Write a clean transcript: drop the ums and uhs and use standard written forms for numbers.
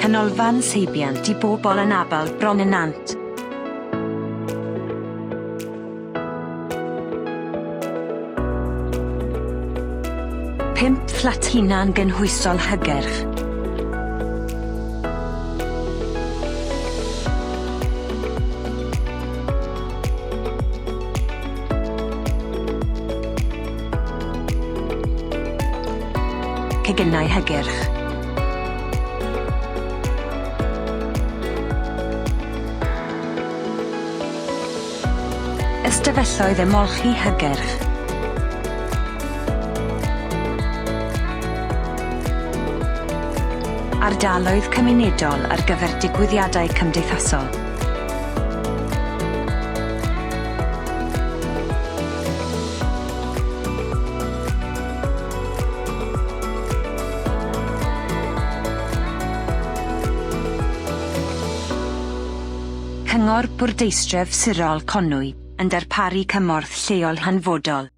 Canolfan seibiant i bobl anabl Bron y Nant. Pump fflat hunan gynhwysol hygyrch. Ceginau hygyrch. Ystafelloedd ymolchi hygyrch. Ardaloedd cymunedol ar gyfer digwyddiadau cymdeithasol. Cyngor Bwrdeistref Sirol Conwy yn darparu cymorth lleol hanfodol.